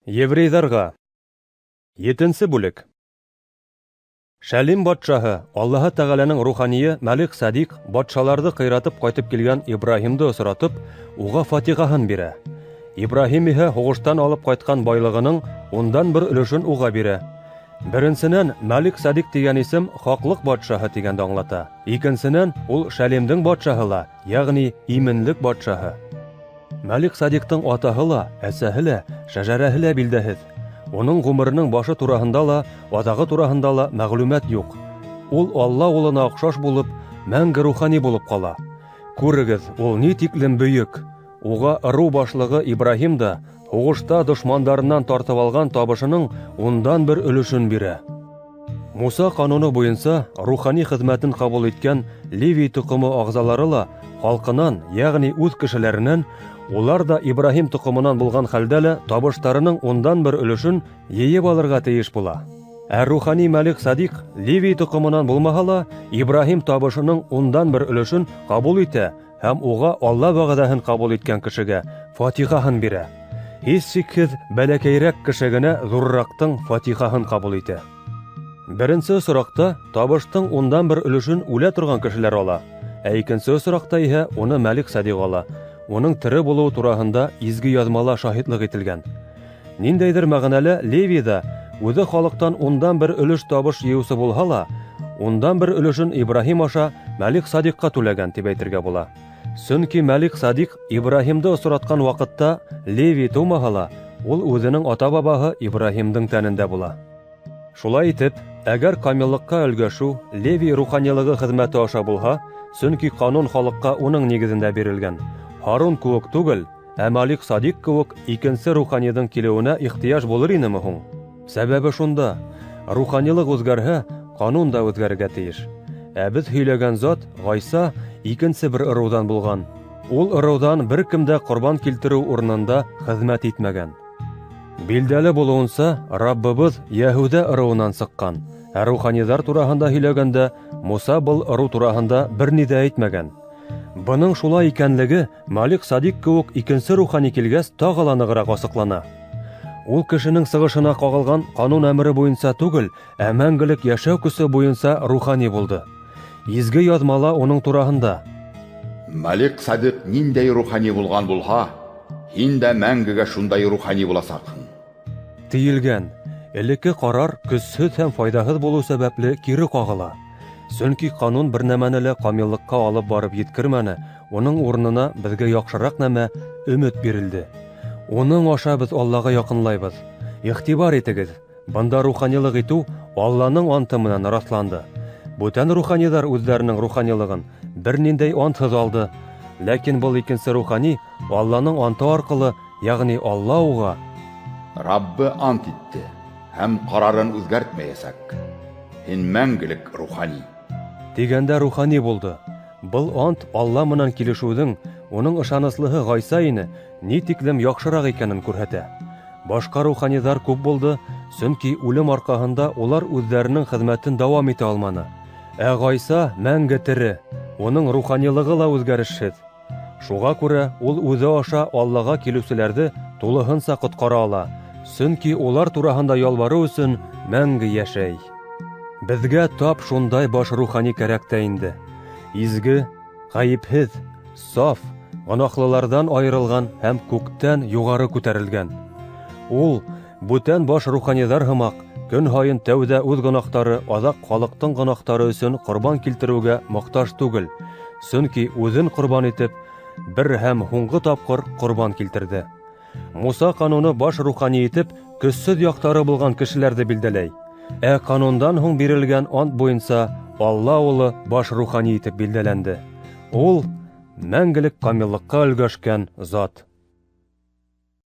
Еврейҙарға. Етенсе бүлек. Шәлим батшаһы, Аллаһы Тәғәләнең руханийы Мәлик Садиҡ батшаларҙы ҡыйратып ҡайтып килгән Ибраһимды осратып, уға фатихаһын бирә. Ибраһим иһә һуғыштан алып ҡайтҡан байлығының 1/10 өлөшөн уға бирә. Беренсенән, Мәлик Садиҡ тигән исем хаҡлыҡ батшаһы тигәнде аңлата. Икенсенән, ул Шәлимдең батшаһы ла, йәғни именлек батшаһы. Мәлик Садиҡтың атаһы ла, әсәһе лә, шәжәрәһе лә билдәһеҙ. Уның ғүмеренең башы тураһында ла, аҙағы тураһында ла мәғлүмәт юҡ. Ул Алла улына оҡшаш булып, мәңге рухани булып ҡала. Күрегеҙ, ул ни тиклем бөйөк! Уға ырыу башлығы Ибраһим да һуғышта дошмандарынан тартып алған табышының 1/10 өлөшөн бирә. Муса ҡануны буйынса рухани хеҙмәтен ҡабул иткән Левий тоҡомо ағзалары ла халҡынан, йәғни үҙ кешеләренән, улар ҙа Ибраһим тоҡомонан булған хәлдә лә табыштарының 1/10 өлөшөн йыйып алырға тейеш була. Ә рухани Мәлик Садиҡ Левий тоҡомонан булмаһа ла, Ибраһим табышының 1/10 өлөшөн ҡабул итә һәм уға Алла вәғәҙәһен ҡабул иткән кешегә фатихаһын бирә. Һис шикһеҙ, бәләкәйерәк кеше генә ҙурыраҡтың фатихаһын ҡабул итә. Беренсе осраҡта табыштың 1/10 өлөшөн үлә торған кешеләр ала, ә икенсе осраҡта иһә уны Мәлик Садиҡ ала. Уның тере булыуы тураһында изге яҙмала шаһитлыҡ ителгән. Ниндәйҙер мәғәнәлә Левий ҙа үҙе халыҡтан 1/10 өлөш табыш йыйыусы булһа ла, 1/10 өлөшөн Ибраһим аша Мәлик Садиҡҡа түләгән тип әйтергә була. Сөнки Мәлик Садиҡ Ибраһимды осратҡан ваҡытта Левий тыумаһа ла, ул үҙенең ата-бабаһы Ибраһимдың тәнендә була. Шулай итеп, әгәр камиллыҡҡа өлгәшеү Левий руханилығы хеҙмәте аша булһа, сөнки ҡанун халыҡҡа уның нигеҙендә бирелгән, Һарун кеүек түгел, ә Мәлик Садиҡ кеүек икенсе руханиҙың килеүенә ихтыяж булыр инеме һуң? Сәбәбе шунда: руханилыҡ үҙгәрһә, ҡанун да үҙгәрергә тейеш. Ә беҙ һөйләгән зат Ғайса икенсе бер ырыуҙан булған. Ул ырыуҙан бер кем дә ҡорбан килтереү урынында хеҙмәт итмәгән. Билдәле булыуынса, Раббыбыҙ Йәһүҙә ырыуынан сыҡҡан. Ә руханиҙар тураһында һөйләгәндә, Муса был ырыу тураһында бер ни ҙә әйтмәгән. Бының шулай икәнлеге Мәлик Садиҡ кеүек икенсе рухани килгәс тағы ла нығыраҡ асыҡлана. Ул кешенең сығышына ҡағылған ҡанун әмере буйынса түгел, ә мәңгелек йәшәү көсө буйынса рухани булды. Изге яҙмала уның тураһында: Мәлик Садиҡ ниндәй рухани булған булһа, һин дә мәңгегә шундай рухани буласаҡһың, тейелгән. Элекке ҡарар көсһөҙ һәм файҙаһыҙ булыу сәбәпле кире ҡағыла. Сөнки ҡанун бер нәмәне лә камиллыҡҡа алып барып еткермәне, уның урынына беҙгә яҡшыраҡ нәмә өмөт бирелде. Уның аша беҙ Аллаға яҡынлайбыҙ. Иғтибар итегеҙ, бында руханилыҡ итеү Алланың анты менән раҫланды. Бүтән руханиҙар үҙҙәренең руханилығын бер ниндәй антһыҙ алды. Ләкин был икенсе рухани Алланың анты арҡылы, йәғни Алла уға Раббы ант итте һәм ҡарарын үҙгәртмәйәсәк: һин мәңгелек рухани, тигәндә рухани булды. Был ант Алла менән килешеүҙең уның ышаныслыһы Ғайса ине ни тиклем яҡшыраҡ икәнен күрһәтә. Башҡа руханиҙар күп булды, сөнки үлем арҡаһында улар үҙҙәренең хеҙмәтен дауам итә алманы. Ә Ғайса мәңге тере, уның руханилығы ла үҙгәрешһеҙ. Шуға күрә ул үҙе аша Аллаға килеүселәрҙе тулыһынса ҡотҡара ала, сөнки улар тураһында ялбарыу өсөн мәңге йәшәй. Беҙгә тап шундай баш рухани кәрәк тә инде. Изге, ғәйепһеҙ, саф, гонаһлыларҙан айырылған һәм күктән юғары күтәрелгән. Ул бүтән баш руханиҙар һымаҡ көн һайын тәүҙә үҙ гонаһтары, аҙаҡ халыҡтың гонаһтары өсөн ҡорбан килтереүгә мохтаж түгел, сөнки үҙен ҡорбан итеп, бер һәм һуңғы тапҡыр ҡорбан килтерҙе. Муса ҡануны баш рухани итеп көсһөҙ яҡтары булған кешеләрҙе билдәләй. Ә ҡанундан һуң бирелгән ант буйынса Алла улы баш рухани итеп билдәләнде. Ул мәңгелек камиллыҡҡа өлгәшкән зат.